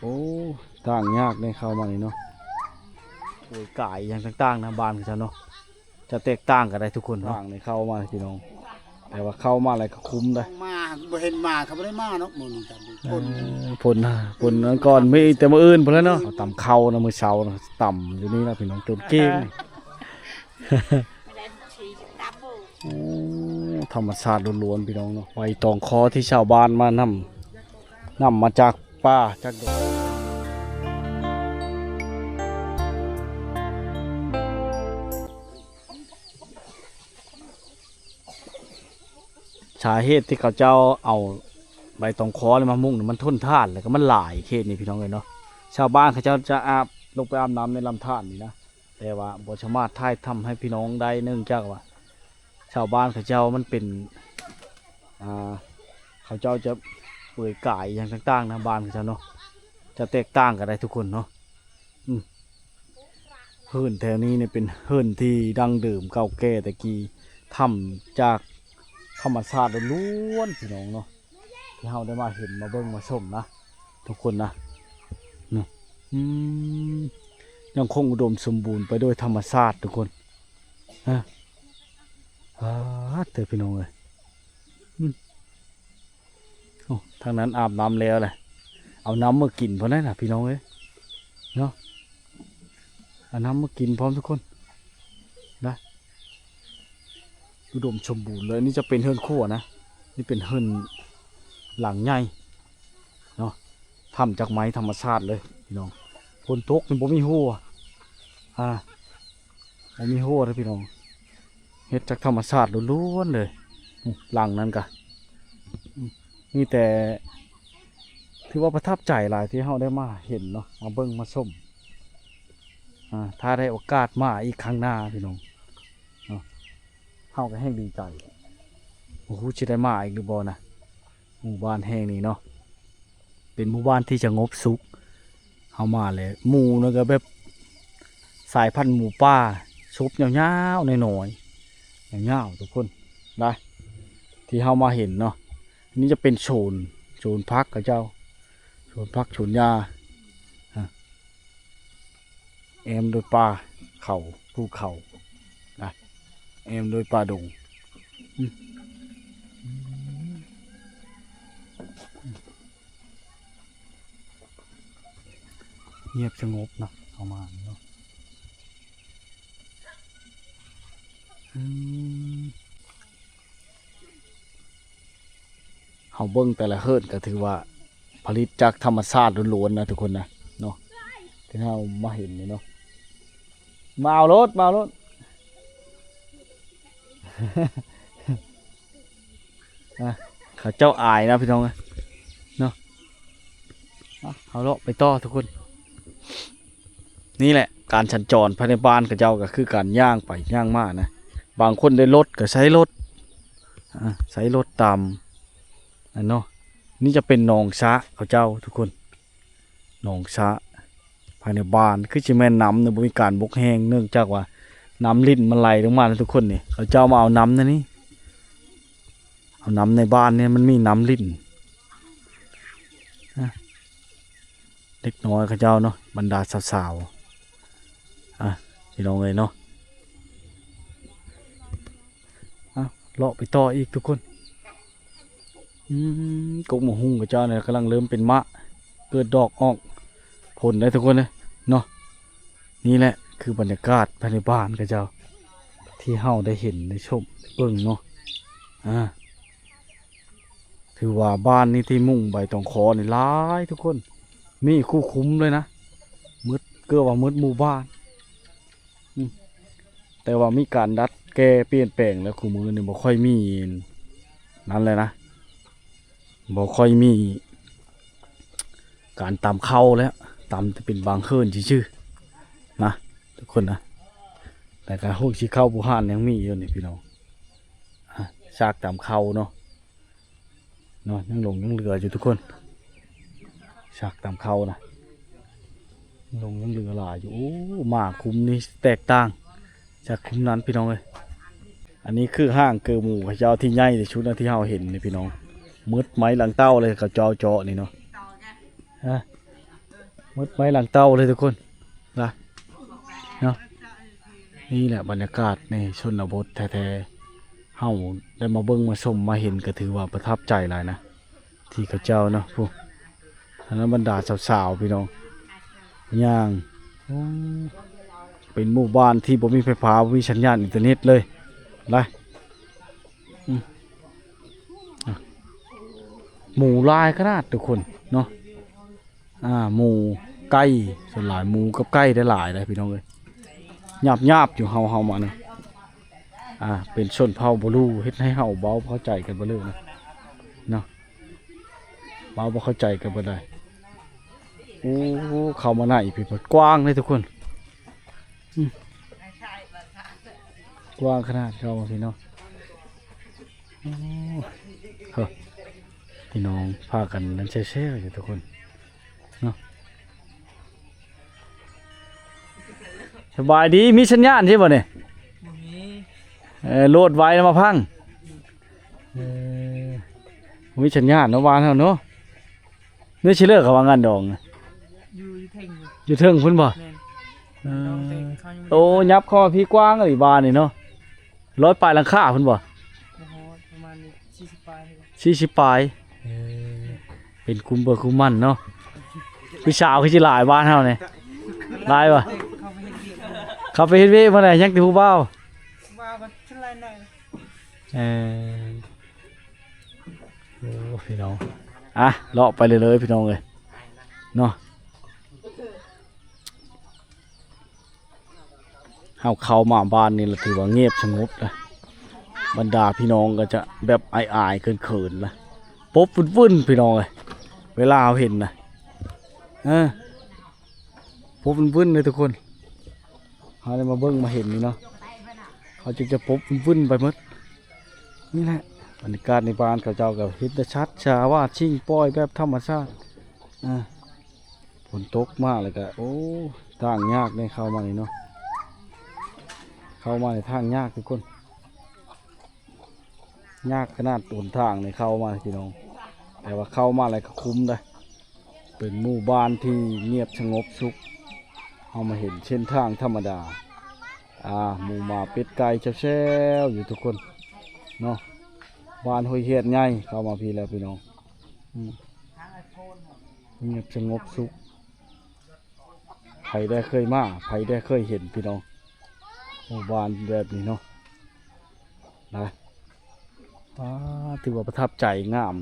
ໂອ້ ທາງຍາກເດ້ເຂົ້າມານີ້ເນາະ. ໂອ້ຍ ກາຍຫຍັງຕ່າງໆນະ ບ້ານເຂົາເຈົ້າເນາະ ຈະແຕກຕ່າງກັນໄດ້ທຸກຄົນເນາະ. ທາງນີ້ເຂົ້າມາພີ່ນ້ອງ ແຕ່ວ່າເຂົ້າມາແລ້ວກໍຄຸ້ມໄດ໋. ມາບໍ່ເຫັນມາ ເຂົາບໍ່ໄດ້ມາເນາະ ມື້ນີ້ກັນ ເອີ ຝົນ ຝົນ ຝົນອັນກ່ອນມີແຕ່ມື້ອື່ນພຸ້ນແຫຼະເນາະ. ເອົາຕຳເຂົ້ານະ ມື້ເຊົ້ານະ ຕຳຢູ່ນີ້ນະພີ່ນ້ອງ ຈົນເກ້ງ. ໂອ້ ທຳມະຊາດລ້ວນໆ ພີ່ນ້ອງເນາະ. ໃບຕອງຄໍທີ່ຊາວບ້ານມານຳ ນຳມາຈາກປ່າຈາກດອກ. ສາເຫດທີ່ເຂົາເຈົ້າເອົາໃບຕອງຄໍນີ້ມາມຸງນີ້ ມັນທົນທານ ແລ້ວກໍມັນຫຼາຍເຂດນີ້ພີ່ນ້ອງເອີຍເນາະ. ຊາວບ້ານເຂົາເຈົ້າຈະອາບ ລົງໄປອາບນ້ຳໃນລຳທານນີ້ນະ ແຕ່ວ່າບໍ່ສາມາດຖ່າຍທຳໃຫ້ພີ່ນ້ອງໄດ້ ເນື່ອງຈາກວ່າຊາວບ້ານເຂົາເຈົ້າມັນເປັນ ອ່າ ເຂົາເຈົ້າຈະເປືອຍກາຍຫຍັງຕ່າງໆນະ ບ້ານເຂົາເຈົ້າເນາະ ຈະແຕກຕ່າງກັນໄດ້ທຸກຄົນເນາະ. ອືມ ເຮືອນແຖວນີ້ນີ້ເປັນເຮືອນທີ່ດັ້ງເດີມເກົ່າແກ່ແຕ່ກີ້ ທຳຈາກທຳມະຊາດລ້ວນໆ ພີ່ນ້ອງເນາະ ທີ່ເຮົາໄດ້ມາເຫັນມາເບິ່ງມາຊົມນະ ທຸກຄົນນະ. ນີ້ ອືມ ຍັງຄົງອຸດົມສົມບູນໄປດ້ວຍທຳມະຊາດທຸກຄົນ. ຮະ ປາດເດີພີ່ນ້ອງເອີຍ. ອືມ ໂອ້ ທາງນັ້ນອາບນ້ຳແລ້ວແຫຼະ ເອົານ້ຳມາກິນພ້ອມໄດ໋ນະ ພີ່ນ້ອງເອີຍເນາະ. ເອົານ້ຳມາກິນພ້ອມທຸກຄົນນະ ອຸດົມສົມບູນເລີຍ. ນີ້ຈະເປັນເຮືອນຄົວນະ ນີ້ເປັນເຮືອນຫຼັງໃຫຍ່ເນາະ ທຳຈາກໄມ້ທຳມະຊາດເລີຍພີ່ນ້ອງ. ຝົນຕົກນີ້ບໍ່ມີຮົ່ວ ອ່າ ບໍ່ມີຮົ່ວເດີພີ່ນ້ອງ ເຮັດຈາກທຳມະຊາດລ້ວນໆເລີຍ. ຫຼັງນັ້ນກະ ມີແຕ່ ຖືວ່າປະທັບໃຈຫຼາຍທີ່ເຮົາໄດ້ມາເຫັນເນາະ ມາເບິ່ງມາຊົມ. ອ່າ ຖ້າໄດ້ໂອກາດມາອີກຄັ້ງໜ້າພີ່ນ້ອງເນາະ ເຮົາກໍແຮ່ງດີໃຈ ບໍ່ຮູ້ຊິໄດ້ມາອີກຫຼືບໍ່ນະ. ໝູ່ບ້ານແຫ່ງນີ້ເນາະ ເປັນໝູ່ບ້ານທີ່ສະຫງົບສຸກ. ເຮົາມາແລ້ວ ໝູນະກໍແບບສາຍພັນໝູປ່າ ສົບຍາວໆ ນ້ອຍໆ ຍາວໆ ທຸກຄົນນະ ທີ່ເຮົາມາເຫັນເນາະ. ນີ້ຈະເປັນໂຊນ ໂຊນຜັກເຂົາເຈົ້າ ໂຊນຜັກໂຊນຫຍ້າ ອາ ແອ້ມດ້ວຍປ່າເຂົາ ພູເຂົານະ ແອ້ມດ້ວຍປ່າດົງ. ອືມ ອືມ ງຽບສະຫງົບເນາະ ເຮົາມານີ້ເນາະ. ອືມ ເຮົາເບິ່ງແຕ່ລະເຮືອນກໍຖືວ່າຜະລິດຈາກທຳມະຊາດລ້ວນໆນະ ທຸກຄົນນະເນາະ ທີ່ເຮົາມາເຫັນນີ້ເນາະ. ມາເອົາໂລດ ມາເອົາໂລດ ອ່ະ ເຂົາເຈົ້າອາຍນະພີ່ນ້ອງເອີຍເນາະ. ອ່ະ ເຮົາເລາະໄປຕໍ່ທຸກຄົນ. ນີ້ແຫຼະ ການສັນຈອນພາຍໃນບ້ານເຂົາເຈົ້າກໍຄືການຍ່າງໄປຍ່າງມານະ. ບາງຄົນໄດ້ລົດກໍໃຊ້ລົດ ອ່າ ໃຊ້ລົດຕາມນັ້ນເນາະ. ນີ້ຈະເປັນໜອງສະເຂົາເຈົ້າທຸກຄົນ ໜອງສະພາຍໃນບ້ານ. ຄືຊິແມ່ນນ້ຳນີ້ບໍ່ມີການບົກແຫ້ງ ເນື່ອງຈາກວ່ານ້ຳລິນມັນໄຫຼລົງມານະທຸກຄົນ. ນີ້ເຂົາເຈົ້າມາເອົານ້ຳໃນນີ້ ເອົານ້ຳໃນບ້ານນີ້ ມັນມີນ້ຳລິນ ອ່າ ເດັກນ້ອຍເຂົາເຈົ້າເນາະ ບັນດາສາວໆ ອ່ະ ພີ່ນ້ອງເອີຍເນາະ. ອ່ະ ເລາະໄປຕໍ່ອີກທຸກຄົນ. ອືມ ກົກໝາກຫຸ່ງເຂົາເຈົ້ານີ້ກຳລັງເລີ່ມເປັນໝາກ ເກີດດອກອອກຜົນໄດ້ທຸກຄົນເອີຍເນາະ. ນີ້ແຫຼະຄືບັນຍາກາດພາຍໃນບ້ານເຂົາເຈົ້າ ທີ່ເຮົາໄດ້ເຫັນໄດ້ຊົມໄດ້ເບິ່ງເນາະ. ອ່າ ຖືວ່າບ້ານນີ້ທີ່ມຸງໃບຕອງຄໍນີ້ຫຼາຍທຸກຄົນ ມີຄູ່ຄຸມເລີຍນະ ໝົດ ເກືອບວ່າໝົດໝູ່ບ້ານ. ອືມ ແຕ່ວ່າມີການດັດແກ້ປ່ຽນແປງແລ້ວ ຄູ່ມື້ນີ້ບໍ່ຄ່ອຍມີນັ້ນແຫຼະນະ ບໍ່ຄ່ອຍມີການຕຳເຂົ້າແລ້ວ ຕຳແຕ່ເປັນບາງເຮືອນຊື່ໆ ນະ ທຸກຄົນນະ. ແຕ່ກະໂຮງສີເຂົ້າບູຮານຍັງມີຢູ່ນີ້ພີ່ນ້ອງ ອ່າ ຊາກຕຳເຂົ້າເນາະ ເນາະ ຍັງຫຼົງຍັງເຫຼືອຢູ່ທຸກຄົນ ຊາກຕຳເຂົ້ານະ ຍັງຫຼົງຍັງເຫຼືອຫຼາຍຢູ່. ໂອ້ ໝາກຄຸ້ມນີ້ແຕກຕ່າງຈາກຄຸ້ມນັ້ນພີ່ນ້ອງເອີຍ. ອັນນີ້ຄືຫ້າງເກີໝູເຂົາເຈົ້າທີ່ໃຫຍ່ທີ່ສຸດນະ ທີ່ເຮົາເຫັນນີ້ພີ່ນ້ອງ ໝົດໄມ້ຫຼັງເຕົ້າເລີຍ ເຂົາເຈົ້າເຈາະນີ້ເນາະ. ຮະ ໝົດໄມ້ຫຼັງເຕົ່າເລີຍທຸກຄົນນະ ເນາະ. ນີ້ແຫຼະບັນຍາກາດໃນຊົນນະບົດແທ້ໆ ເຮົາໄດ້ມາເບິ່ງມາຊົມມາເຫັນ ກໍຖືວ່າປະທັບໃຈຫຼາຍນະ ທີ່ເຂົາເຈົ້າເນາະ. ຜູ້ ອັນນັ້ນບັນດາສາວໆ ພີ່ນ້ອງ ຍ່າງ ໂອ້ ເປັນໝູ່ບ້ານທີ່ບໍ່ມີໄຟຟ້າ ບໍ່ມີສັນຍານອິນເຕີເນັດເລີຍ ຫຼາຍ ອືມ ອ່ະ ໝູຫຼາຍຂະໜາດທຸກຄົນເນາະ. ອ່າ ໝູ ໄກ່ ສ່ວນຫຼາຍໝູກັບໄກ່ໄດ້ຫຼາຍເດ້ພີ່ນ້ອງເອີຍ. ຫຍາບໆ ຢູ່ ເຮົາ ເຮົາມານີ້ ອ່າ ເປັນຊົນເຜົ່າບໍ່ຮູ້ ເຮັດໃຫ້ເຮົາເວົ້າເຂົ້າໃຈກັນບໍ່ເລີຍນະ ເນາະ. ເວົ້າບໍ່ເຂົ້າໃຈກັນເບິດໃດ. ໂອ້ ເຂົ້າມາໃນພີ້ ເພິ່ນກວ້າງເດ້ທຸກຄົນ ອືມ ກວ້າງຂະໜາດເຂົ້າມາພີ້ເນາະ. ໂອ້ ເຮີ ພີ່ນ້ອງພາກັນນັ້ນແຊວໆ ຢູ່ທຸກຄົນເນາະ. ສະບາຍດີ ມີສັນຍານຊິບໍ່ນີ້? ບໍ່ມີ ເອີ ໂຫຼດໄວມາພັງ ເອີ ບໍ່ມີສັນຍານເນາະ ບ້ານເຮົາເນາະ. ມື້ຊິເລີກເຂົາວ່າງານດອງນະ ຢູ່ ຢູ່ເທິງ ຢູ່ເທິງພຸ້ນບໍ່? ແມ່ນ ເອີ ງານດອງເທິງເຂົາຍັງ ໂອ້ ຍັບເຂົ້າມາພີ້ກວ້າງອີ່ບ້ານນີ້ເນາະ. ຮ້ອຍປາຍຫຼັງຄາພຸ້ນບໍ່? ບໍ່ຮອດ ປະມານສີ່ສິບປາຍ ສີ່ສິບປາຍ ເອີ ເປັນກຸ່ມເບີກຸ່ມໝັ້ນເນາະ. ຜູ້ສາວຄືຊິຫຼາຍບ້ານເຮົານີ້ ຫຼາຍບໍ່? ເຂົາໄປເຮັດວຽກ ເຂົາໄປເຮັດວຽກມາໄດ້ ຍັງແຕ່ຜູ້ບ່າວ ຜູ້ບ່າວກໍສ່ວນຫຼາຍໜ້ອຍ ເອີ ໂອ້ ພີ່ນ້ອງ ອ່ະ ເລາະໄປເລື້ອຍໆ ພີ່ນ້ອງເອີຍ ເນາະ. ເຮົາເຂົ້າມາບ້ານນີ້ລະຖືວ່າງຽບສະຫງົບລະ ບັນດາພີ່ນ້ອງກໍຈະແບບອາຍໆ ເຂີນໆ ລະ ປົບວຸ້ນໆ ພີ່ນ້ອງເອີຍ ເວລາເຮົາເຫັນນະ ເອີ ປົບວຸ້ນໆ ເລີຍທຸກຄົນ. ເຮົາໄດ້ມາເບິ່ງມາເຫັນນີ້ເນາະ ເຂົາຈຶ່ງຈະປົບວຸ້ນໆ ໄປໝົດ. ນີ້ແຫຼະບັນຍາກາດໃນບ້ານ ເຂົາເຈົ້າກໍເຮັດແຕ່ສັດຊາວາດຊິງປ່ອຍແບບທຳມະຊາດ ອ່າ ຝົນຕົກມາແລ້ວກະ ໂອ້ ທາງຍາກເດ້ ເຂົ້າມານີ້ເນາະ ເຂົ້າມາໃນທາງຍາກທຸກຄົນ ຍາກຂະໜາດຫົນທາງນີ້ເຂົ້າມາພີ່ນ້ອງ ແຕ່ວ່າເຂົ້າມາແລ້ວກະຄຸ້ມເດ້. ເປັນໝູ່ບ້ານທີ່ງຽບສະຫງົບສຸກ ເຮົາມາເຫັນເສັ້ນທາງທຳມະດາ ອ່າ ໝູໝາເປັດໄກ່ແຊວໆ ຢູ່ທຸກຄົນເນາະ. ບ້ານຫ້ວຍແຮດໃຫຍ່ ເຂົ້າມາພີ້ແລ້ວພີ່ນ້ອງ ອືມ ງຽບສະຫງົບສຸກ. ໃຜໄດ້ເຄີຍມາ ໃຜໄດ້ເຄີຍເຫັນພີ່ນ້ອງ ໝູ່ບ້ານແບບນີ້ເນາະ ນະ ອ່າ ຖືວ່າປະທັບໃຈ ງາມ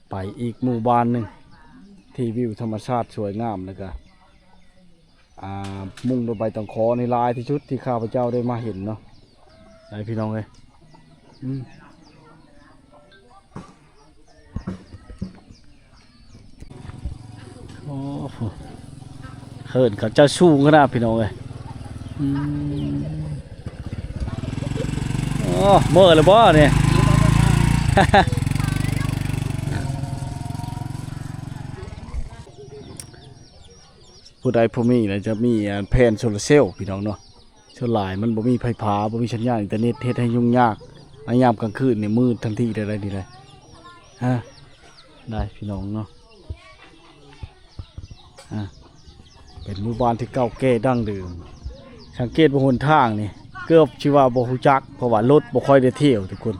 ໄປອີກໝູ່ບ້ານໜຶ່ງທີ່ວິວທຳມະຊາດສວຍງາມ ແລ້ວກະ ອ່າ ມຸງໂດຍໃບຕອງຂໍນີ້ຫຼາຍທີ່ສຸດທີ່ຂ້າພະເຈົ້າໄດ້ມາເຫັນເນາະ ໄດ້ພີ່ນ້ອງເອີຍ ອືມ. ໂອ້ໂຫ ເຮີນເຂົາເຈົ້າສູງຂະໜາດພີ່ນ້ອງເອີຍ ອືມ ໂອ້ ເມີແລ້ວບໍ່ນີ້? ຜູ້ໃດຜູ້ມີແລ້ວຈະມີ ອັນ ແຜ່ນໂຊລາເຊວ ພີ່ນ້ອງເນາະ. ສ່ວນຫຼາຍມັນບໍ່ມີໄຟຟ້າ ບໍ່ມີສັນຍານອິນເຕີເນັດ ເຮັດໃຫ້ຫຍຸ້ງຍາກ. ໃນຍາມກາງຄືນນີ້ມືດທັນທີເລີຍ ນີ້ເລີຍ ຮະ ໄດ້ພີ່ນ້ອງເນາະ ຮະ ເປັນໝູ່ບ້ານທີ່ເກົ່າແກ່ດັ້ງເດີມ. ສັງເກດເບິ່ງຫົນທາງນີ້ ເກືອບຊິວ່າບໍ່ຮູ້ຈັກ ເພາະວ່າລົດບໍ່ຄ່ອຍໄດ້ທ່ຽວທຸກຄົນ.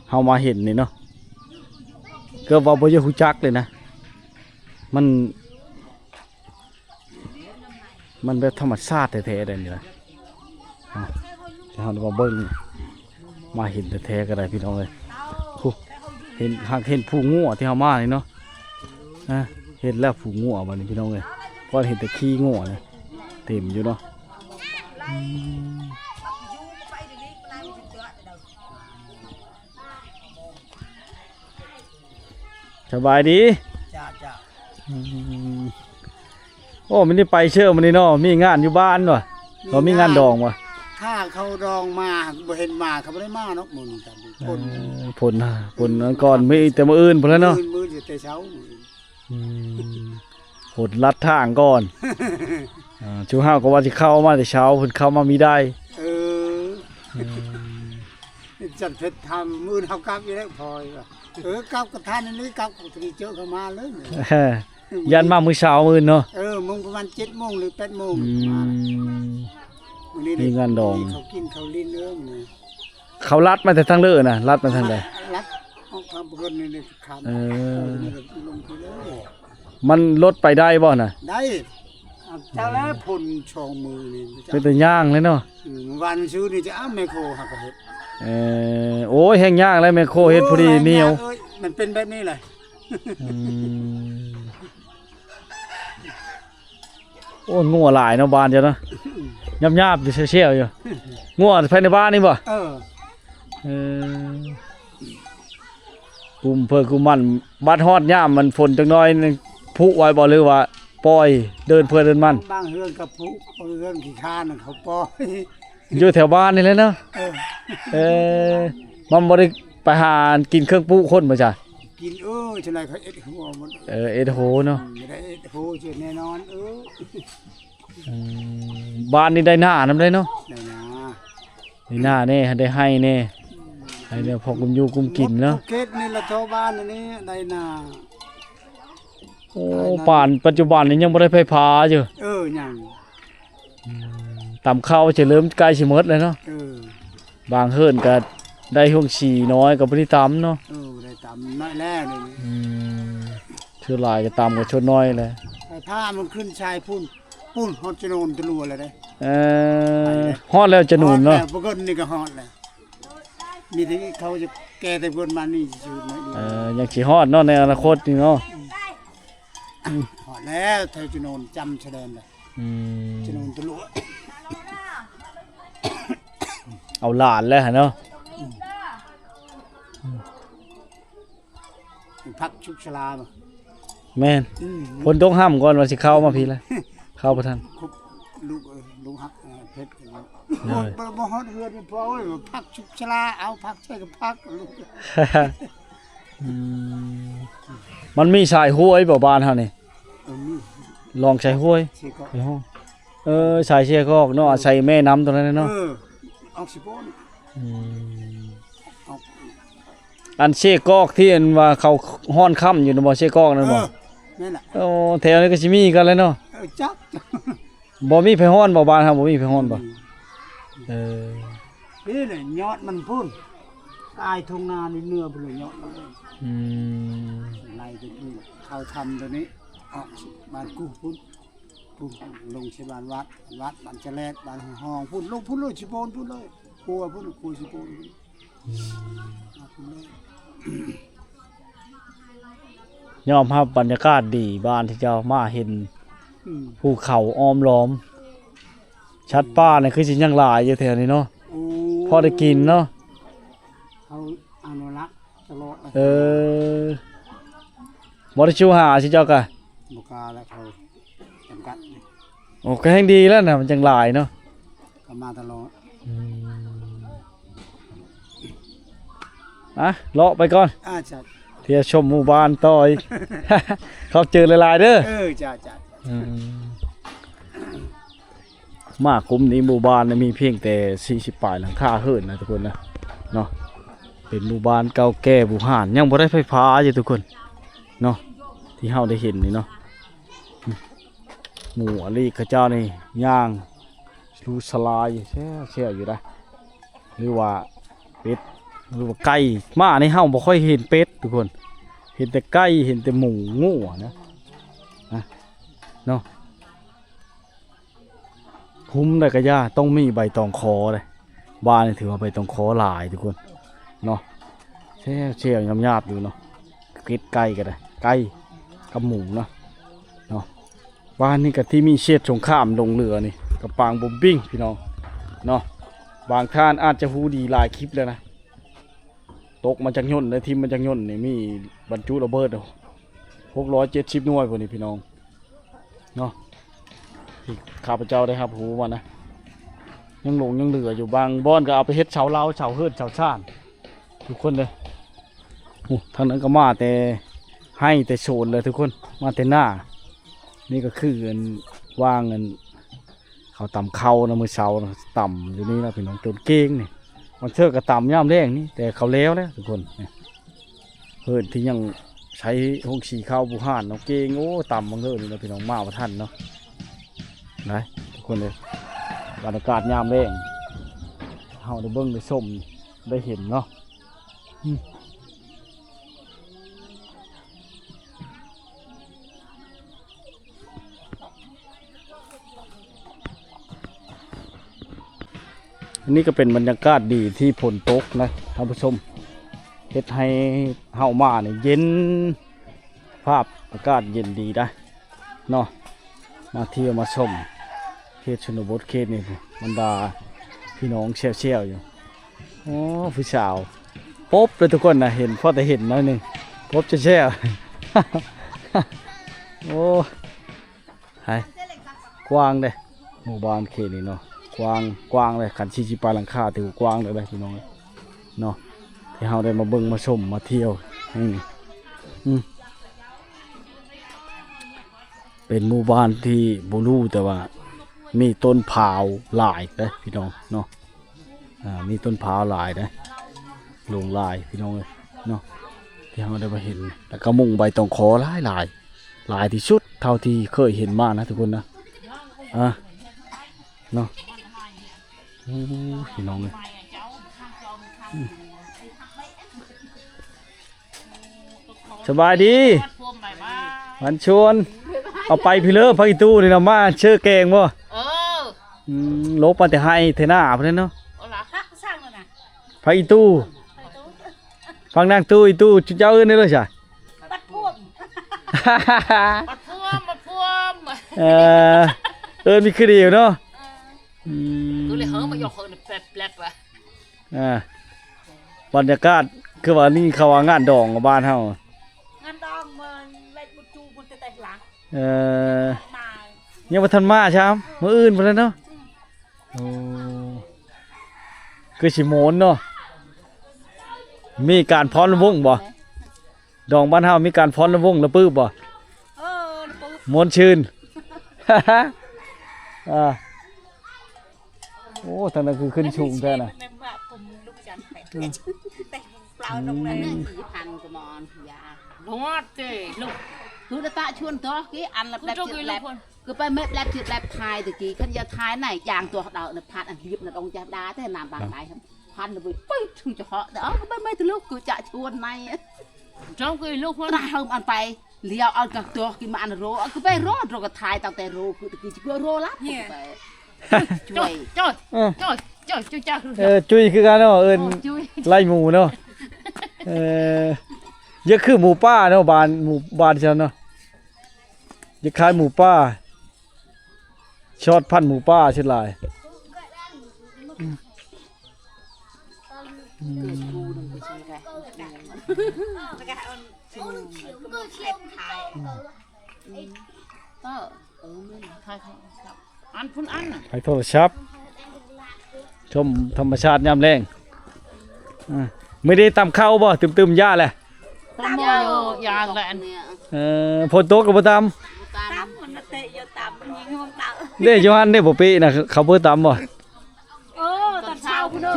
ເຮົາມາເຫັນນີ້ເນາະ ເກືອບວ່າບໍ່ຢາກຮູ້ຈັກເລີຍນະ ມັນ ມັນແບບທຳມະຊາດແທ້ໆ ໄດ໋ນີ້ນະ. ອ່ະ ເຮົາມາເບິ່ງ ມາເຫັນແທ້ໆ ກໍໄດ້ພີ່ນ້ອງເອີຍ. ໂອ້ ເຫັນ ຫາກເຫັນພູງົວທີ່ເຮົາມານີ້ເນາະ. ອ່ະ ເຫັນແລ້ວພູງົວບັດນີ້ພີ່ນ້ອງເອີຍ. ເພາະເຫັນແຕ່ຂີ້ງົວນະ ເຕັມຢູ່ເນາະ. ອືມ. ສະບາຍດີ. ເຈົ້າ ເຈົ້າ. ອືມ ໂອ້ ມື້ນີ້ໄປເຊີມື້ນີ້ເນາະ. ມີງານຢູ່ບ້ານບໍ່? ມີ ບໍ່ມີງານ ງານດອງບໍ່? ຖ້າເຂົາດອງມາ ບໍ່ເຫັນມາ ເຂົາບໍ່ໄດ້ມາເນາະ. ມື້ນີ້ກໍຝົນ ເອີ ຝົນ ຝົນກ່ອນ ມີແຕ່ມື້ອື່ນພຸ້ນແຫຼະເນາະ. ມື້ອື່ນ ມື້ແຕ່ເຊົ້າ ມື້ອື່ນ. ອືມ ຝົນລັດທາງກ່ອນ. ອ່າ ຊຸມເຮົາກໍວ່າຊິເຂົ້າມາແຕ່ເຊົ້າ ເພິ່ນເຂົ້າມາມີໄດ້. ເອີ ອືມ ຈັນເພັດທຳ ມື້ອື່ນເຮົາກັບຢູ່ແລ້ວ ພອຍວ່າ ເອີ ກັບກັບທ່ານນີ້ ກັບກັບທີ່ເຈີເຂົາມາເລີຍ. ຢ້ານມາມື້ເຊົ້າມື້ອື່ນເນາະ. ເອີ ປະມານເຈັດໂມງ ຫຼື ແປດໂມງ ອືມ ປະມານ ມື້ນີ້ ມີງານດອງ ເຂົາກິນເຂົາຫຼິ້ນເອີ ມື້ນີ້ ເຂົາລັດມາແຕ່ທາງເລີນະ ລັດມາທາງໃດ? ລັດອອກທາງເພິ່ນນີ້ ຂ້າມ ເອີ ລົງພີ້ເລີຍ ມັນລົດໄປໄດ້ບໍ່ນະ? ໄດ້ ເອົາ ຈັກແລ້ວ ເອີ ພົ້ນສອງມື້ນີ້ ເປັນຕາຍ່າງເລີຍເນາະ ອືມ ວັນຊືນີ້ຈະເອົາແມໂຄຫາກະເຮັດ ເອີ ໂອ້ຍ ແຮ່ງຍາກແລ້ວ ແມໂຄເຮັດພໍດີໜຽວ ໂອ້ຍ ມັນເປັນແບບນີ້ແຫຼະ ອືມ ໂອ້ຍ ງົວຫຼາຍເນາະ ບ້ານເຈົ້າເນາະ ຫຍາບໆຢູ່ ແຊວໆຢູ່ ງົວພາຍໃນບ້ານນີ້ບໍ່? ເອີ ເອີ ກຸມເພີກຸມມັນ ບັດຮອດຍາມມັນຝົນຈັກໜ້ອຍ ຜຸໄວ້ບໍ່ ຫຼືວ່າປ່ອຍເດີນເພື່ອເດີນມັນ? ບາງເຮືອນກໍຜຸ ບາງເຮືອນຂີ້ຄ້ານເຂົາປ່ອຍ ຢູ່ແຖວບ້ານນີ້ແຫຼະເນາະ ເອີ ເອີ ມັນບໍ່ໄດ້ໄປຫາກິນເຄື່ອງປຸຄົນບໍ່ຈະ? ກິນ ເອີ ຈັ່ງໃດເຂົາເອັດຫົວໝົດ ເອີ ເອັດໂຫເນາະ ອືມ ໄດ້ເອັດໂຫຊື່ແນ່ນອນ ເອີ ອືມ ບ້ານນີ້ໄດ້ນານຳໄດ໋ເນາະ ໄດ້ນາ ໄດ້ນາແດ່ ໄດ້ໄຮ່ແດ່ ອືມ ໄດ້ແນວພໍກຸມຢູ່ກຸມກິນເນາະ ທຸກເຂດນີ້ລະ ຊາວບ້ານນີ້ໄດ້ນາ ໂອ້ ປານປັດຈຸບັນນີ້ຍັງບໍ່ໄດ້ໄຟຟ້າຢູ່ ເອີ ຍັງ ອືມ ຕຳເຂົ້າຈະເລີ່ມໃກ້ຊິໝົດແລ້ວເນາະ ເອີ ບາງເຮືອນກໍໄດ້ໂຮງສີນ້ອຍກໍບໍ່ໄດ້ຕຳເນາະ ເອີ ໄດ້ຕຳນ້ອຍແລ້ວນີ້ ອືມ ສ່ວນຫຼາຍກໍຕຳກັນສ່ວນນ້ອຍແຫຼະ ໄຟຟ້າມັນຂຶ້ນສາຍພຸ້ນ ພຸ້ນຮອດຈະໂນນຕະຫຼວແລ້ວເດ້ ເອີ ຮອດແລ້ວຈະໂນນເນາະ ຮອດແລ້ວ ບໍ່ເກີນນີ້ກໍຮອດແລ້ວ ມີແຕ່ເຂົາຈະແກ່ແຕ່ເພິ່ນມານີ້ຊື່ໆ ເອີ ຍັງຊິຮອດເນາະ ໃນອະນາຄົດນີ້ເນາະ ອືມ ຮອດແລ້ວ ແຖວຈະໂນນຈຳຊະແດນແລ້ວ ອືມ ຈະໂນນຕະຫຼວ ເອົາຫຼານແລ້ວຫັ້ນເນາະ ອືມ ອືມ ຜັກຊຸກຊະລາບໍ່? ແມ່ນ ອືມ ຝົນຕົກຫ້ຳກ່ອນວ່າຊິເຂົ້າມາພີ້ລະ ເຂົ້າບໍ່ທັນ ຄຸບ ລູກເອີຍ ລູກຮັກ ເອີ ເພັດ ໂດຍ ບໍ່ ບໍ່ຮອດເຮືອນ ພໍ່ເອີຍ ຜັກຊຸກຊະລາ ເອົາຜັກໃສ່ກັບຜັກ ອືມ ມັນມີສາຍຫ້ວຍບໍ່ບ້ານເຮົານີ້? ເອີ ມີ ລ່ອງສາຍຫ້ວຍ ເຊກອກ ເອີ ສາຍເຊກອກເນາະ ອາໄສແມ່ນ້ຳຕົວນັ້ນເນາະ ເອີ ອອກຊິໂປນ ອືມ ອອກ ອັນເຊກອກທີ່ອັນວ່າເຂົາຮ້ອນຄ່ຳຢູ່ນະບໍ່ ເຊກອກນັ້ນບໍ່? ເອີ ແມ່ນລະ ໂອ້ ແຖວນີ້ກໍຊິມີຄືກັນແຫຼະເນາະ ເອີ ຈັກ ບໍ່ມີໄຟຮ້ອນບໍ່ ບ້ານເຮົາບໍ່ມີໄຟຮ້ອນບໍ່? ອືມ ເອີ ນີ້ແຫຼະຍອດມັນພຸ້ນ ກາຍທົ່ງນານີ້ເໜືອພຸ້ນລະຍອດມັນ ອືມ ໄລ່ໄປພຸ້ນ ເຂົ້າຖ້ຳຕົວນີ້ ອອກບ້ານກູພຸ້ນ ພຸ້ນ ລົງໃສ່ບ້ານວັດ ວັດ ບ້ານຈະແລດ ບ້ານຫ້ອງພຸ້ນ ລົງພຸ້ນເລີຍ ຊິໂປນພຸ້ນເລີຍ ຂົວພຸ້ນ ຂົວຊິໂປນພຸ້ນ ອືມ ອອກພຸ້ນເລີຍ ຍອມຮັບບັນຍາກາດດີ ບ້ານທີ່ເຈົ້າມາເຫັນ ອືມ ພູເຂົາອ້ອມລ້ອມ ສັດປ່ານີ້ຄືຊິຍັງຫຼາຍຢູ່ແຖວນີ້ເນາະ ໂອ້ ພໍໄດ້ກິນເນາະ ເຂົາອະນຸລັກຕະຫຼອດ ເອີ ບໍ່ໄດ້ຊູຫາຊິເຈົ້າກະ ບໍ່ກ້າແລ້ວ ເຂົາຈຳກັດ ໂອ້ ກໍແຮ່ງດີແລ້ວນະ ມັນຈັ່ງຫຼາຍເນາະ ກໍມາຕະຫຼອດ ອືມ ອ່ະ ເລາະໄປກ່ອນ ອ່າ ຈ້າ ທ່ຽວຊົມໝູ່ບ້ານຕໍ່ອີກ ຂອບໃຈຫຼາຍໆເດີ ເອີ ຈ້າ ຈ້າ ອືມ ມາກຸ່ມນີ້ໝູ່ບ້ານນີ້ມີພຽງແຕ່ສີ່ສິບປາຍຫຼັງຄາເຮືອນນະທຸກຄົນນະ ເນາະ ເປັນໝູ່ບ້ານເກົ່າແກ່ບູຮານ ຍັງບໍ່ໄດ້ໄຟຟ້າຢູ່ທຸກຄົນເນາະ ທີ່ເຮົາໄດ້ເຫັນນີ້ເນາະ ໝູ່ອາລີຂະເຈົ້ານີ້ຍ່າງ ລູສະລາຍແຊວໆຢູ່ໄດ໋ ຫຼືວ່າເປັດ ຫຼືວ່າໄກ່ ມາໃນເຮົາບໍ່ຄ່ອຍເຫັນເປັດທຸກຄົນ ເຫັນແຕ່ໄກ່ ເຫັນແຕ່ໝູ ງົວນະ ນະ ເນາະ ຫຸ້ມໃດກະຢ່າ ຕ້ອງມີໃບຕອງຄໍເດ້ ບ້ານນີ້ຖືວ່າໃບຕອງຄໍຫຼາຍທຸກຄົນເນາະ ແຊວໆຫຍາບໆຢູ່ເນາະ ເປັດໄກ່ກໍໄດ້ ໄກ່ກັບໝູເນາະ ເນາະ ບ້ານນີ້ກໍທີ່ມີເສດສົງຄາມລົງເຮືອນີ້ ກະປາງບົມບິ້ງພີ່ນ້ອງເນາະ ບາງທ່ານອາດຈະຮູ້ດີຫຼາຍຄລິບແລ້ວນະ ຕົກມາຈາກຍົນ ໄດ້ຖິ້ມມາຈາກຍົນນີ້ ມີບັນຈຸລະເບີດຫົກຮ້ອຍເຈັດສິບໜ່ວຍພຸ້ນນີ້ພີ່ນ້ອງເນາະ ທີ່ຂ້າພະເຈົ້າໄດ້ຮັບຮູ້ມານະ ຍັງຫຼົງຍັງເຫຼືອຢູ່ ບາງບ່ອນກໍເອົາໄປເຮັດເສົາເລົາ ເສົາເຮືອນ ເສົາຊານ ທຸກຄົນເດີ ໂອ້ ທາງນັ້ນກໍມາແຕ່ໄຮ່ແຕ່ສວນເລີຍທຸກຄົນ ມາແຕ່ນາ ນີ້ກໍຄືອັນ ວາງອັນ ເຂົາຕຳເຂົ້ານະ ມື້ເຊົ້ານະ ຕຳຢູ່ນີ້ນະພີ່ນ້ອງ ຈົນເກ້ງນີ້ ບາງເທື່ອກໍຕຳຍາມແລງນີ້ ແຕ່ເຂົາແລ້ວແລ້ວທຸກຄົນ ເຮີ້ນທີ່ຍັງໃຊ້ໂຮງສີເຂົ້າບູຮານເນາະ ເກ້ງ ໂອ້ ຕຳບາງເຮີ້ນນີ້ນະພີ່ນ້ອງ ມາບໍ່ທັນເນາະ ນະ ທຸກຄົນເອີຍ ບັນຍາກາດຍາມແລງ ເຮົາໄດ້ເບິ່ງໄດ້ຊົມໄດ້ເຫັນເນາະ ອືມ ອັນນີ້ກໍເປັນບັນຍາກາດດີທີ່ຝົນຕົກນະທ່ານຜູ້ຊົມ ເຮັດໃຫ້ເຮົາມານີ້ເຢັນ ພາບອາກາດເຢັນດີໄດ໋ເນາະ ມາທ່ຽວມາຊົມເຂດຊົນນະບົດເຂດນີ້ ບັນດາພີ່ນ້ອງແຊວໆຢູ່. ໂອ້ ຜູ້ສາວປົບເລີຍທຸກຄົນນະ ເຫັນ ພໍແຕ່ເຫັນໜ້ອຍໜຶ່ງ ປົບແຊວໆ ໂອ້ ໃຫ້ ກວ້າງເດ້ ໝູ່ບ້ານເຂດນີ້ເນາະ ກວ້າງ ກວ້າງເລີຍ ຄັນສີ່ສິບປາຍຫຼັງຄາ ຖືວ່າກວ້າງເລີຍເດ້ພີ່ນ້ອງເນາະ ທີ່ເຮົາໄດ້ມາເບິ່ງມາຊົມມາທ່ຽວ ອືມ ອືມ ເປັນໝູ່ບ້ານທີ່ບໍ່ຫຼູ ແຕ່ວ່າມີຕົ້ນພ້າວຫຼາຍເດ້ພີ່ນ້ອງເນາະ ອ່າ ມີຕົ້ນພ້າວຫຼາຍເດ້ ຫຼວງຫຼາຍພີ່ນ້ອງເອີຍເນາະ ທີ່ເຮົາໄດ້ມາເຫັນ ແລ້ວກໍມຸງໃບຕອງຂໍຫຼາຍໆ ຫຼາຍທີ່ສຸດເທົ່າທີ່ເຄີຍເຫັນມານະທຸກຄົນນະ ອ່າ ເນາະ ໂອ້ ພີ່ນ້ອງເອີຍ ອືມ ສະບາຍດີ ວັນຊວນ ເອົາໄປພີ້ເລີ ຜັກອີ່ຕູ່ນີ້ນະ ມາເຊີແກງບໍ່? ເອີ ອືມ ລົບມາແຕ່ໄຮ່ແຕ່ນາພຸ້ນແຫຼະເນາະ ເອົາລະ ຜັກອີ່ຕູ່ ຜັກນາງຕູ້ ອີ່ຕູ່ ເຈົ້າເອີ້ນໄດ້ເລີຍຊະ ບັກພວມ ບັກພວມ ບັກພວມ ເອີ ເອີ້ນມີຄືດຽວເນາະ ເອີ ອືມ ຄືເລີຍເຮີມາຢອກເຮີແປບໆ ອ່າ ບັນຍາກາດຄືວ່ານີ້ເຂົາວ່າງານດອງບ້ານເຮົາ ງານດອງມັນເລັດບຸດຈູມັນແຕ່ແຕ່ຫຼັງ ເອີ ມາ ຍັງບໍ່ທັນມາຊ້ຳ ມື້ອື່ນພຸ້ນແຫຼະເນາະ ອືມ ໂອ້ ຄືຊິມ່ວນເນາະ ມີການຟ້ອນລຳວົງບໍ່? ດອງບ້ານເຮົາມີການຟ້ອນລຳວົງລະປືບບໍ່? ເອີ ລະປືບ ມ່ວນຊື່ນ ອ່າ ໂອ້ ທາງນັ້ນຄືຂຶ້ນສູງແທ້ນະ ອືມ ອັນນັ້ນສີ່ພັນກວ່າມອນ ຢາ ຮອດເຕ ລູກ ຄືຕະຕະຊວນໂຕ ກີ້ອັນລະແບບ ຄືໄປແມ່ແບບ ແບບຖ່າຍຕະກີ້ ຄັນຢ່າຖ່າຍໃນຢ່າງຕົວດາວນະ ພັດອັນລຽບນະ ອອງຈາດາແຕ່ນ້ຳບາງໄດ ພັນລະເວີຍ ປຶ້ງຈະເຫາະ ເອົາ ກໍໄປແມ່ຕະລຸກ ຄືຈະຊວນໃນ ເຈົ້າຄືລູກຄົນ ຕາເຮີມອັນໄປ ລຽວເອົາກັບຕົວກິນມາອັນໂຣ ເອົາຄືໄປໂຣ ໂຣກໍຖ່າຍຕັ້ງແຕ່ໂຣ ຄືຕະກີ້ຊິເພື່ອໂຣລະ ເອີ ໄປ ຈ້ອຍ ຈ້ອຍ ເອີ ຈ້ອຍ ຈ້ອຍ ຈ້ອຍ ເອີ ຈຸ້ຍຄືກັນເນາະ ເອີ້ນ ໂອ້ ຈຸ້ຍ ໄລ່ໝູເນາະ ເອີ ຢ່າຄືໝູປ່າເນາະ ບ້ານ ໝູ ບ້ານຊັ້ນເນາະ ຢ່າຄ້າຍໝູປ່າ ຊອດພັນໝູປ່າເສຍຫຼາຍ ອືມ ອືມ ເອີ ເອີ ແມ່ນ ຖ່າຍ ອັນພຸ້ນອັນນະ ໃຫ້ໂທລະສັບ ຊົມທຳມະຊາດຍາມແລງ ອ່າ ມື້ນີ້ຕຳເຂົ້າບໍ່? ຕື່ມໆ ຢາແຫຼະ ຕຳຢູ່ ຢາແຫຼະ ເອີ ຝົນຕົກກໍບໍ່ຕຳ ຕຳ ມັນເຕະຢູ່ຕຳ ມັນຍິງໃຫ້ມັນຕຳ ເດ້ ຢູ່ຫັ້ນເດ້ ບໍ່ເປະນະ ເຂົາບໍ່ຕຳບໍ່? ເອີ ຕອນເຊົ້າພຸ້ນເດີ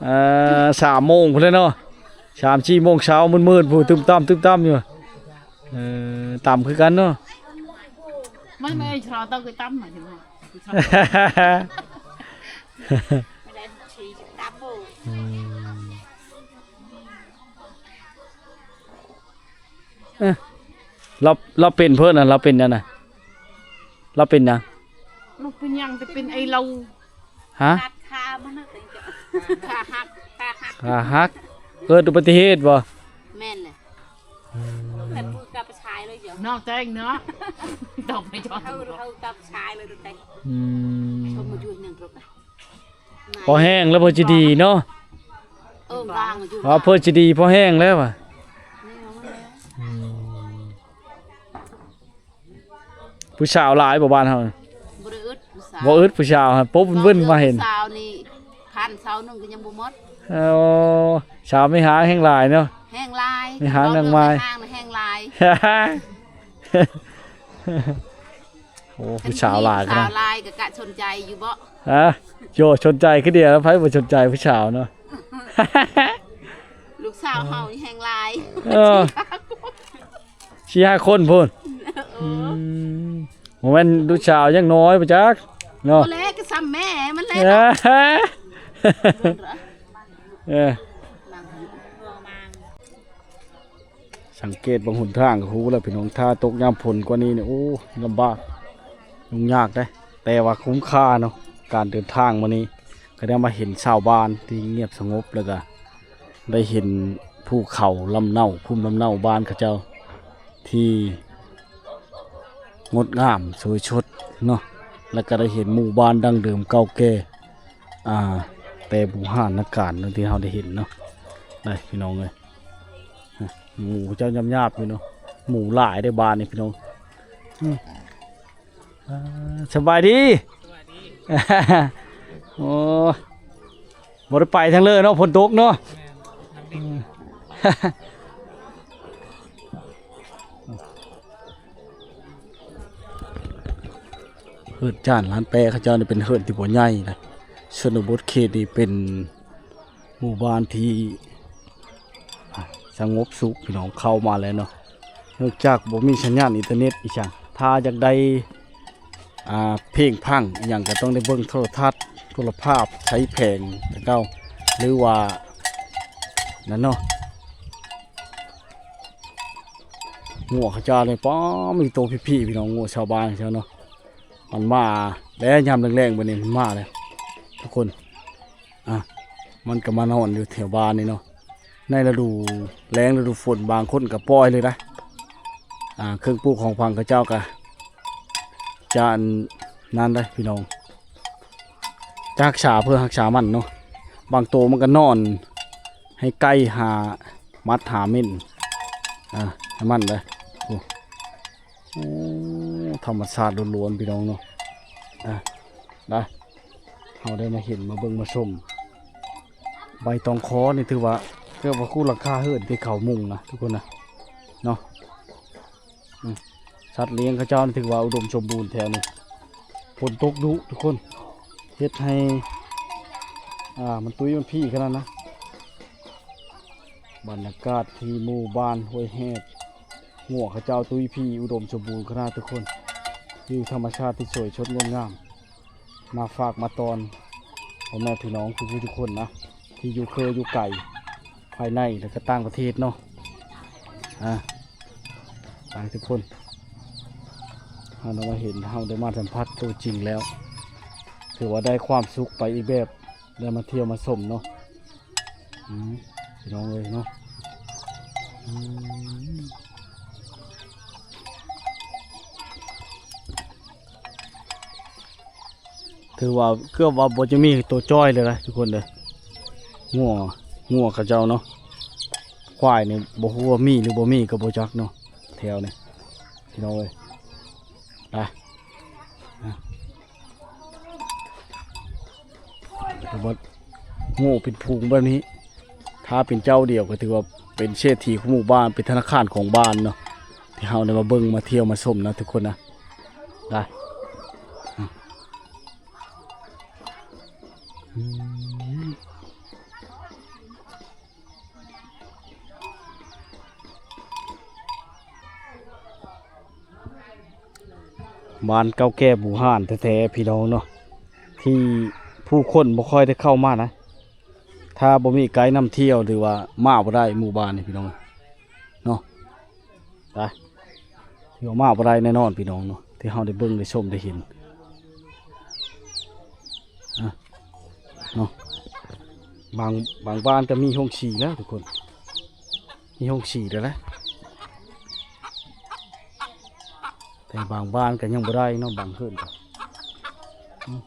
ເອີ ສາມໂມງພຸ້ນແຫຼະເນາະ ສາມສີ່ໂມງເຊົ້າມືດໆ ພຸ້ນ ຕຶມຕຳ ຕຶມຕຳຢູ່ ເອີ ຕຳຄືກັນເນາະ ມັນບໍ່ໄດ້ຊາວເຕົ້າຄືຕຳ ໝາຍເຖິງວ່າ ອືມ ເອີ ລາວ ລາວເປັນເພິ່ນນະ ລາວເປັນຫຍັງນະ? ລາວເປັນຫຍັງ? ລາວເປັນຫຍັງ ແຕ່ເປັນໄອ້ລາວ ຮະ? ຂາມັນນະ ຂາຫັກ ຂາຫັກ ຂາຫັກ ເກີດອຸບັດຕິເຫດບໍ່? ແມ່ນແຫຼະ ອືມ ແຕ່ປູກັບໄປຊາຍເລີຍ ນ້ອງແຕງເນາະ ຕ້ອງໄປຈອດ ເຮົາ ເຮົາກັບຊາຍເລີຍແຕ່ ອືມ ຊົມມາຢູ່ໜຶ່ງລົດນະ ພໍແຮງແລ້ວ ພໍຊິດີເນາະ ເອີ ວ່າງຢູ່ ອໍ ພໍຊິດີ ພໍແຮງແລ້ວວ່າ ອືມ ຜູ້ສາວຫຼາຍບໍ່ບ້ານເຮົາ? ບໍ່ໄດ້ອຶດຜູ້ສາວ ບໍ່ອຶດຜູ້ສາວ ປົບເວີ້ນມາເຫັນ ສາວນີ້ ພັນສາວໜຶ່ງກໍຍັງບໍ່ໝົດ ເອົາ ສາວແມ່ຮ້າງແຮງຫຼາຍເນາະ ແຮງຫຼາຍ ແມ່ຮ້າງນາງມາຍ ແມ່ຮ້າງແຮງຫຼາຍ ໂອ້ ຜູ້ສາວຫຼາຍຂະໜາດ ສາວຫຼາຍກໍກະສົນໃຈຢູ່ບໍ່? ຮະ? ໂຢ ສົນໃຈຄືດຽວ ໃຜບໍ່ສົນໃຈຜູ້ສາວເນາະ ລູກສາວເຮົານີ້ແຮງຫຼາຍ ເອີ ສີ່ຫ້າຄົນພຸ້ນ ເອີ ອືມ ບໍ່ແມ່ນລູກສາວຍັງນ້ອຍບໍ່ຈັກເນາະ ບໍ່ແລກໍຊ້ຳແມ່ມັນແຫຼະ ເອີ ເອີ ສັງເກດເບິ່ງຫົນທາງກໍຮູ້ແລ້ວພີ່ນ້ອງ ຖ້າຕົກຍາມຝົນກວ່ານີ້ນີ້ ໂອ້ ລຳບາກ ຫຍຸ້ງຍາກເດ້ ແຕ່ວ່າຄຸ້ມຄ່າເນາະ ການເດີນທາງມື້ນີ້ ກໍໄດ້ມາເຫັນຊາວບ້ານທີ່ງຽບສະຫງົບ ແລ້ວກໍໄດ້ເຫັນພູເຂົາລຳເນົາ ພູມລຳເນົາບ້ານເຂົາເຈົ້າທີ່ ງົດງາມສວຍສົດເນາະ ແລ້ວກໍໄດ້ເຫັນໝູ່ບ້ານດັ້ງເດີມເກົ່າແກ່ ອ່າ ແຕ່ບູຮານນະການເນາະ ທີ່ເຮົາໄດ້ເຫັນເນາະ ໄດ້ພີ່ນ້ອງເອີຍ ໝູເຈົ້າຫຍາບໆຢູ່ເນາະ ໝູຫຼາຍເດ້ບ້ານນີ້ພີ່ນ້ອງ ອືມ ອ່າ ສະບາຍດີ ສະບາຍດີ ໂອ້ ບໍ່ໄດ້ໄປທາງເລີເນາະ ຝົນຕົກເນາະ ແມ່ນ ອືມ ເຮືອນຈານຮ້ານແປເຂົາເຈົ້ານີ້ເປັນເຮືອນທີ່ບໍ່ໃຫຍ່ນະ ຊົນນະບົດເຂດນີ້ເປັນໝູ່ບ້ານທີ່ ອ່າ ສະຫງົບສຸກ ພີ່ນ້ອງເຂົ້າມາແລ້ວເນາະ ເນື່ອງຈາກບໍ່ມີສັນຍານອິນເຕີເນັດອີ່ຫຍັງ ຖ້າຢາກໄດ້ ອ່າ ເພງພັງອີ່ຫຍັງກໍຕ້ອງໄດ້ເບິ່ງໂທລະທັດ ໂທລະພາບ ໃຊ້ແຜງແຕ່ເກົ່າ ຫຼືວ່ານັ້ນເນາະ ງົວເຂົາເຈົ້ານີ້ ປ້າ ມີໂຕພີ້ໆ ພີ່ນ້ອງ ງົວຊາວບ້ານເຂົາເນາະ ມັນມາແລ້ວ ຍາມແລງໆ ບັດນີ້ມັນມາແລ້ວ ທຸກຄົນ ອ່າ ມັນກໍມານອນຢູ່ແຖວບ້ານນີ້ເນາະ ໃນລະດູແລ້ງລະດູຝົນ ບາງຄົນກໍປ່ອຍເລີຍນະ ອ່າ ເຄື່ອງປູກຂອງຝັງເຂົາເຈົ້າກໍຈະອັນນັ້ນໄດ໋ພີ່ນ້ອງ ຈະຮັກສາເພື່ອຮັກສາມັນເນາະ ບາງໂຕມັນກໍນອນໃຫ້ໄກ່ຫາ ມັດຫາເມັນ ອ່າ ໃຫ້ມັນເດ້ ໂອ້ ໂອ້ ທຳມະຊາດລ້ວນໆ ພີ່ນ້ອງເນາະ ອ່າ ໄດ້ ເຮົາໄດ້ມາເຫັນມາເບິ່ງມາຊົມ ໃບຕອງຄໍນີ້ຖືວ່າເກືອບວ່າຄູ່ຫຼັງຄາເຮືອນທີ່ເຂົາມຸງນະ ທຸກຄົນນະ ເນາະ ອືມ ສັດລ້ຽງເຂົາເຈົ້ານີ້ຖືວ່າອຸດົມສົມບູນແຖວນີ້ ຝົນຕົກດຸທຸກຄົນ ເຮັດໃຫ້ ອ່າ ມັນຕຸ້ຍມັນພີ້ຂະໜາດນະ ບັນຍາກາດທີ່ໝູ່ບ້ານຫ້ວຍແຮດ ງົວເຂົາເຈົ້າຕຸ້ຍພີ້ອຸດົມສົມບູນຂະໜາດທຸກຄົນ ວິວທຳມະຊາດທີ່ສວຍສົດງົດງາມ ມາຝາກມາຕ້ອນພໍ່ແມ່ພີ່ນ້ອງທຸກຜູ້ທຸກຄົນນະ ທີ່ຢູ່ເຄີຢູ່ໄກ ພາຍໃນ ແລະ ກໍຕ່າງປະເທດເນາະ ອ່າ ໄປທຸກຄົນ ເຮົາໄດ້ມາເຫັນ ເຮົາໄດ້ມາສຳຜັດຕົວຈິງແລ້ວ ຖືວ່າໄດ້ຄວາມສຸກໄປອີກແບບ ໄດ້ມາທ່ຽວມາຊົມເນາະ ອືມ ພີ່ນ້ອງເອີຍເນາະ ອືມ ຖືວ່າເກືອບວ່າບໍ່ຈະມີໂຕຈ້ອຍເລີຍນະທຸກຄົນເດີ ງົວ ງົວເຂົາເຈົ້າເນາະ ຄວາຍນີ້ບໍ່ຮູ້ວ່າມີຫຼືບໍ່ມີກໍບໍ່ຈັກເນາະ ແຖວນີ້ ພີ່ນ້ອງເອີຍ ໄປ ອ່ະ ຖືວ່າໂງ່ເປັນຝູງແບບນີ້ ຖ້າເປັນເຈົ້າດຽວກໍຖືວ່າເປັນເສດຖີຂອງໝູ່ບ້ານ ເປັນທະນາຄານຂອງບ້ານເນາະ ທີ່ເຮົາໄດ້ມາເບິ່ງມາທ່ຽວມາຊົມນະທຸກຄົນນະ ໄດ້ ອືມ. ບ້ານເກົ່າແກ່ບູຮານແທ້ໆ ພີ່ນ້ອງເນາະ ທີ່ຜູ້ຄົນບໍ່ຄ່ອຍໄດ້ເຂົ້າມານະ ຖ້າບໍ່ມີໄກນຳທ່ຽວ ຫຼືວ່າມາບໍ່ໄດ້ໝູ່ບ້ານນີ້ ພີ່ນ້ອງເນາະ ໄປ ຖືວ່າມາບໍ່ໄດ້ແນ່ນອນ ພີ່ນ້ອງເນາະ ທີ່ເຮົາໄດ້ເບິ່ງໄດ້ຊົມໄດ້ເຫັນ ອ່ະ ເນາະ ບາງ ບາງບ້ານກໍມີໂຮງສີແລ້ວທຸກຄົນ ມີໂຮງສີແລ້ວແຫຼະ ແຕ່ບາງບ້ານກໍຍັງບໍ່ໄດ້ເນາະ ບາງເຮືອນກໍ ອືມ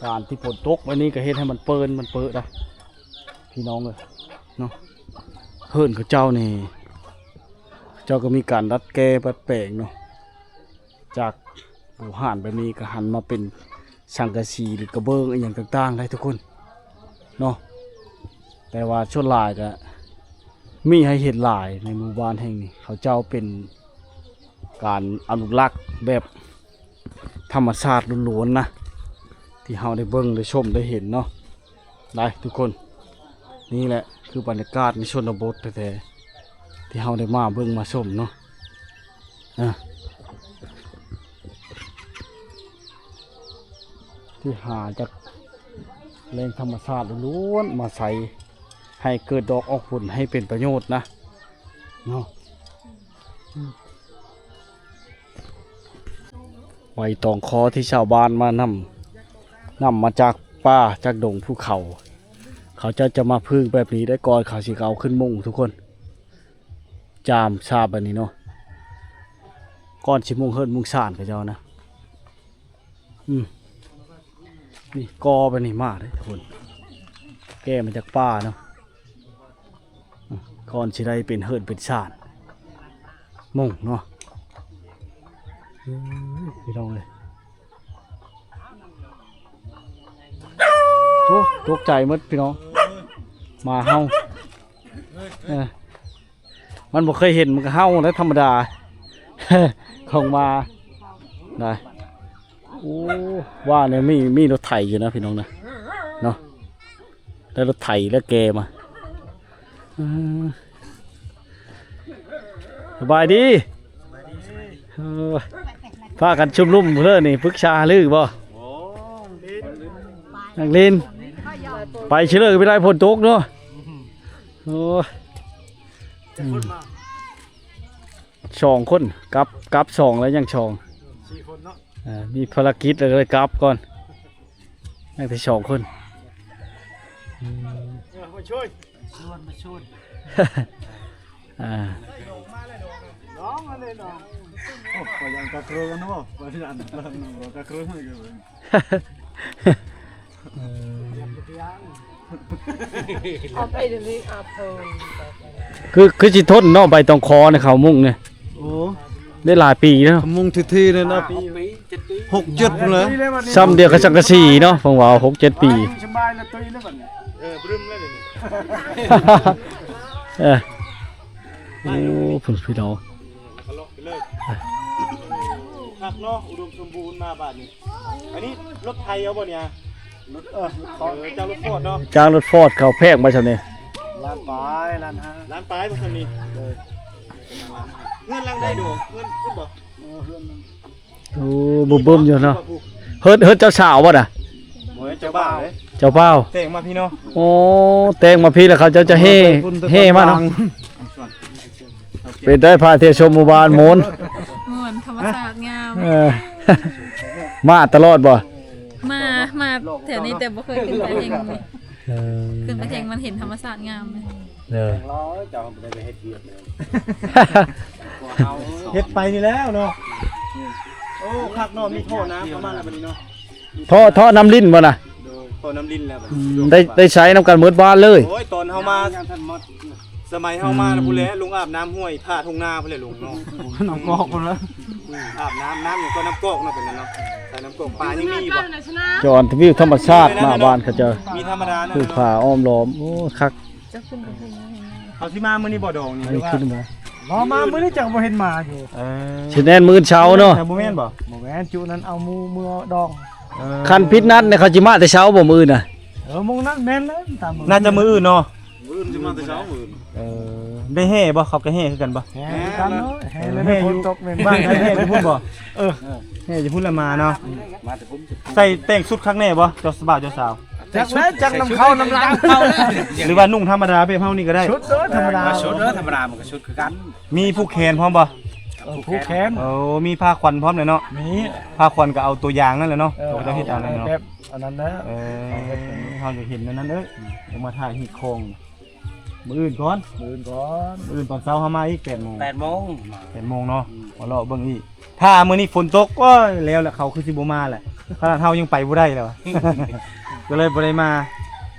ການທີ່ຝົນຕົກແບບນີ້ກໍເຮັດໃຫ້ມັນເປິນມັນເປິນນະ ພີ່ນ້ອງເອີຍເນາະ ເຮືອນເຂົາເຈົ້ານີ້ ເຂົາເຈົ້າກໍມີການດັດແກ້ດັດແປງເນາະ ຈາກບູຮານແບບນີ້ກໍຫັນມາເປັນສັງກະສີ ຫຼື ກະເບື້ອງອີ່ຫຍັງຕ່າງໆ ໄດ້ທຸກຄົນເນາະ ແຕ່ວ່າສ່ວນຫຼາຍກໍມີໃຫ້ເຫັນຫຼາຍໃນໝູ່ບ້ານແຫ່ງນີ້ ເຂົາເຈົ້າເປັນການອະນຸລັກແບບທຳມະຊາດລ້ວນໆ ນະ ທີ່ເຮົາໄດ້ເບິ່ງໄດ້ຊົມໄດ້ເຫັນເນາະ ໄດ້ທຸກຄົນ ນີ້ແຫຼະຄືບັນຍາກາດໃນຊົນນະບົດແທ້ໆ ທີ່ເຮົາໄດ້ມາເບິ່ງມາຊົມເນາະ ອ່າ ທີ່ຫາຈາກແຫຼ່ງທຳມະຊາດລ້ວນໆ ມາໃສ່ໃຫ້ເກີດດອກອອກຜົນ ໃຫ້ເປັນປະໂຫຍດນະ ເນາະ. ໃບຕອງຄໍທີ່ຊາວບ້ານມານຳ ນຳມາຈາກປ່າຈາກດົງພູເຂົາ ເຂົາເຈົ້າຈະມາຜຶກແບບນີ້ໄດ້ ກ່ອນເຂົາຊິເອົາຂຶ້ນມຸງທຸກຄົນ ຈາມຊາບແບບນີ້ເນາະ ກ່ອນຊິມຸງເຮືອນມຸງຊານເຂົາເຈົ້ານະ. ອືມ ນີ້ກໍແບບນີ້ມາເດ້ທຸກຄົນ ແກ່ມາຈາກປ່າເນາະ ອືມ ກ່ອນຊິໄດ້ເປັນເຮືອນເປັນຊານມຸງເນາະ. ເອີ ພີ່ນ້ອງເອີຍ ໂອ້ ຕົກໃຈໝົດພີ່ນ້ອງ ໝາເຫົ່າ ເອີ ມັນບໍ່ເຄີຍເຫັນ ມັນກໍເຫົ່າແຫຼະ ທຳມະດາ ຂອງໝາໄດ໋. ໂອ້ ວ່າແນວມີ ມີລົດໄຖຢູ່ນະພີ່ນ້ອງນະ ເນາະ ໄດ້ລົດໄຖແລ້ວແກ່ມາ. ເອີ ສະບາຍດີ ເອີ ພາກັນຊຸມນຸມເລີຍນີ້ ປຶກສາຫາລືບໍ່? ໂອ້ ນັ່ງຫຼິ້ນ ໄປຊິເລີຍ ໄປໄດ້ຝົນຕົກເນາະ. ໂອ້ ອືມ ສອງຄົນ ກັບ ກັບສອງແລ້ວຍັງສອງ ສີ່ຄົນເນາະ. ເອີ ມີພາລະກິດແລ້ວກໍເລີຍກັບກ່ອນ ຍັງແຕ່ສອງຄົນ. ອືມ ເອີ ມາຊ່ວຍ ຊວນ ມາຊວນ ອ່າ ນ້ອງອັນນີ້ນ້ອງ ໂອ້ ກໍຍັງກະເກີນເນາະ ກໍຍັງກະເກີນ ເອີ ເອົາໄປເລີຍ ເອົາເພີ່ມ ຄື ຄືຊິທົນເນາະ ໃບຕອງຄໍໃນເຂົາມຸງນີ້. ໂອ້ ໄດ້ຫຼາຍປີແລ້ວ ເຂົາມຸງທີ່ໆ ນີ້ນະ ຫົກເຈັດປີແລ້ວ ຊ່ຳດຽວກັບສັງກະສີເນາະ ເພິ່ນວ່າຫົກເຈັດປີ. ສະບາຍລະຕຸ້ຍແລ້ວບັດນີ້ ເອີ ບຶມແລ້ວນີ້ ເອີ ໂອ້ ເພິ່ນພີ່ນ້ອງ ໄປເລີຍ ຄັກເນາະ ອຸດົມສົມບູນມາບາດນີ້. ອັນນີ້ລົດໄຖເອົາບໍ່ນີ້? ລົດ ເອີ ເອີ ຈ້າງລົດຟອດເນາະ ຈ້າງລົດຟອດເຂົາແພງໄປຊ່ຳນີ້ ລ້ານປາຍ ລ້ານຫ້າ ລ້ານປາຍບໍ່ຊ່ຳນີ້. ເອີ ເຮືອນຫຼັງໃດໂດ? ເຮືອນພຸ້ນບໍ່? ເອີ ເຮືອນ ໂອ້ ບຶມໆ ຢູ່ເນາະ ເຮືອນ ເຮືອນເຈົ້າສາວບໍ່ນະ? ບໍ່ແມ່ນ ເຈົ້າບ່າວເດ້ ເຈົ້າບ່າວ ແຕ່ງມາພີ້ເນາະ. ໂອ້ ແຕ່ງມາພີ້ແລ້ວເຂົາເຈົ້າຈະແຫ່ ແຫ່ມາເນາະ. ເປັນໄດ້ພາທ່ຽວຊົມໝູ່ບ້ານໂມນ ມ່ວນ ທຳມະຊາດງາມ. ເອີ ມາຕະຫຼອດບໍ່? ມາ ມາແຖວນີ້ແຕ່ບໍ່ເຄີຍຂຶ້ນໄປເທິງນີ້. ເອີ ຂຶ້ນໄປເທິງມັນເຫັນທຳມະຊາດງາມເລີຍ. ເອີ ເຮັດໄປນີ້ແລ້ວເນາະ. ໂອ້ ຄັກເນາະ ມີທໍ່ນ້ຳເຂົ້າມາແລ້ວບັດນີ້ເນາະ. ທໍ່ ທໍ່ນ້ຳລິນບໍ່ນະ? ໂດຍ ທໍ່ນ້ຳລິນແລ້ວບັດນີ້ ອືມ ໄດ້ ໄດ້ໃຊ້ນຳກັນໝົດບ້ານເລີຍ. ໂອ້ຍ ຕອນເຮົາມາ ສະໄໝເຮົາມາ ອືມ ພຸ້ນແຫຼະ ລົງອາບນ້ຳຫ້ວຍ ຜ່າທົ່ງນາພຸ້ນແຫຼະ ລົງເນາະ ນ້ຳກອກພຸ້ນລະ. ອືມ ອາບນ້ຳ ນ້ຳຫຍັງກໍນ້ຳກອກເນາະ ເປັນນັ້ນເນາະ ໃສ່ນ້ຳກອກ. ປາຍັງມີຢູ່ບໍ່? ຈອນວິວທຳມະຊາດ ມາບ້ານເຂົາເຈົ້າ ມີທຳມະດານະ ພູຜາອ້ອມລ້ອມ ໂອ້ ຄັກ. ເຂົາຊິມາມື້ນີ້ບໍ່ດອງນີ້ ອັນນີ້ຂຶ້ນບໍ່? ບໍ່ ມາມື້ນີ້ຈັກບໍ່ເຫັນມາຢູ່. ເອີ ຊິແມ່ນມື້ເຊົ້າເນາະ ແຕ່ບໍ່ແມ່ນບໍ່? ບໍ່ແມ່ນ ຈຸນັ້ນເອົາໝູ່ເມືອດອງ. ເອີ ຄັນຜິດນັດນີ້ເຂົາຊິມາແຕ່ເຊົ້າບໍ່ມື້ອື່ນນະ? ເອີ ໝ່ອງນັ້ນແມ່ນແລ້ວ ຕາມມື້ ໜ້າຈະມື້ອື່ນເນາະ ມື້ອື່ນຊິມາແຕ່ເຊົ້າມື້ອື່ນ. ເອີ ໄດ້ແຫ່ບໍ່? ເຂົາກໍແຫ່ຄືກັນບໍ່? ແຫ່ຄືກັນເນາະ ເອີ ແຫ່ແລ້ວ ແຫ່ຢູ່ ຝົນຕົກແມ່ນ ບ້ານໃຜແຫ່ຢູ່ພຸ້ນບໍ່? ເອີ ແຫ່ຢູ່ພຸ້ນລະມາເນາະ. ອືມ ມາແຕ່ພຸ້ນ ໃສ່ແຕ່ງຊຸດຄັກແນ່ບໍ່ ເຈົ້າບ່າວເຈົ້າສາວ? ຈັກແລ້ວ ຈັກນຳເຂົານຳຫຼັງ ຫຼືວ່ານຸ່ງທຳມະດາແບບເຮົານີ້ກໍໄດ້? ຊຸດເດີ ທຳມະດາ ເອີ ຊຸດເດີ ທຳມະດາມັນກໍຊຸດຄືກັນ. ມີຜູກແຂນພ້ອມບໍ່? ເອີ ຜູກແຂນ ໂອ້ ມີຜ້າຂວັນພ້ອມແຫຼະເນາະ. ມີ ຜ້າຂວັນກໍເອົາຕົວຢ່າງນັ້ນແຫຼະເນາະ ເອີ ເຂົາເຈົ້າເຮັດເອົານັ້ນເນາະ ແບບອັນນັ້ນນະ. ເອີ ເຮົາຢາກເຫັນອັນນັ້ນເດີ ຢາກມາຖ່າຍຮີດຄອງ. ມື້ອື່ນກ່ອນ ມື້ອື່ນກ່ອນ ມື້ອື່ນຕອນເຊົ້າເຮົາມາອີກ ແປດໂມງ ແປດໂມງ ແປດໂມງເນາະ. ອືມ ມາເລາະເບິ່ງອີກ ຖ້າມື້ນີ້ຝົນຕົກ ໂອ້ຍ ແລ້ວແຫຼະ ເຂົາຄືຊິບໍ່ມາແຫຼະ ຂະໜາດເຮົາຍັງໄປບໍ່ໄດ້ແລ້ວ ກໍເລີຍບໍ່ໄດ້ມາ.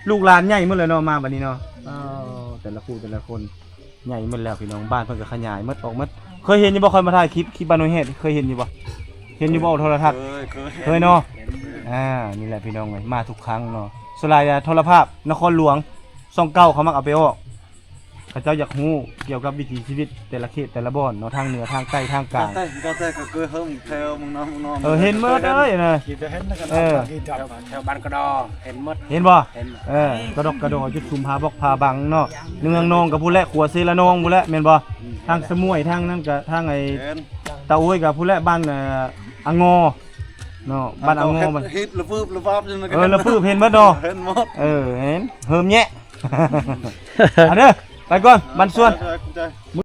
ລູກຫຼານໃຫຍ່ໝົດແລ້ວເນາະ ມາບັດນີ້ເນາະ. ອ້າວ ແຕ່ລະຄູ່ແຕ່ລະຄົນໃຫຍ່ໝົດແລ້ວພີ່ນ້ອງ ບ້ານເພິ່ນກໍຂະຫຍາຍໝົດ ອອກໝົດ. ເຄີຍເຫັນຢູ່ບໍ່ ຂ້ອຍມາຖ່າຍຄລິບ ຄລິບບ້ານຫ້ວຍແຮດ ເຄີຍເຫັນຢູ່ບໍ່? ເຫັນຢູ່ບໍ່ ໂທລະທັດ? ເຄີຍ ເຄີຍ ເຄີຍເນາະ. ອືມ ອ່າ ນີ້ແຫຼະພີ່ນ້ອງເອີຍ ມາທຸກຄັ້ງເນາະ ສ່ວນຫຼາຍໂທລະພາບນະຄອນຫຼວງ ຊ່ອງເກົ້າເຂົາມັກເອົາໄປອອກ ເຂົາເຈົ້າຢາກຮູ້ກ່ຽວກັບວິຖີຊີວິດແຕ່ລະເຂດແຕ່ລະບ່ອນເນາະ ທາງເໜືອ ທາງໃຕ້ ທາງກາງ ໃຕ້ ໃຕ້ກໍຄືເຮີ້ງແຖວເມືອງນອນ ເມືອງນອນ. ເອີ ເຫັນໝົດເລີຍນະ ເອີ ແຖວ ແຖວບ້ານກະດໍ ເຫັນໝົດ ເຫັນບໍ່? ເຫັນ ເອີ ກະດອກກະດໍ ຈຸດຊຸມຜາບອກຜາບັງເນາະ ເມືອງນອງກໍພຸ້ນແຫຼະ ຂົວເຊລະນອງພຸ້ນແຫຼະ ແມ່ນບໍ່? ອືມ ທາງສະໝວຍ ທາງນັ້ນກໍທາງໄອ້ ແມ່ນ ຕາໂອ້ຍກໍພຸ້ນແຫຼະ ບ້ານ ເອີ ອະງໍ ເນາະ ບັດເອົາງໍ ເຮັດລະຟືບລະຟາບຢູ່ນັ້ນ ເອີ ລະຟືບເຫັນເບິດເນາະ ເຫັນໝົດ ເອີ ເຫັນ ເຫີມແຍະ ເອົາເດີ ໄປກ່ອນ ບັນຊວນ ຂອບໃຈ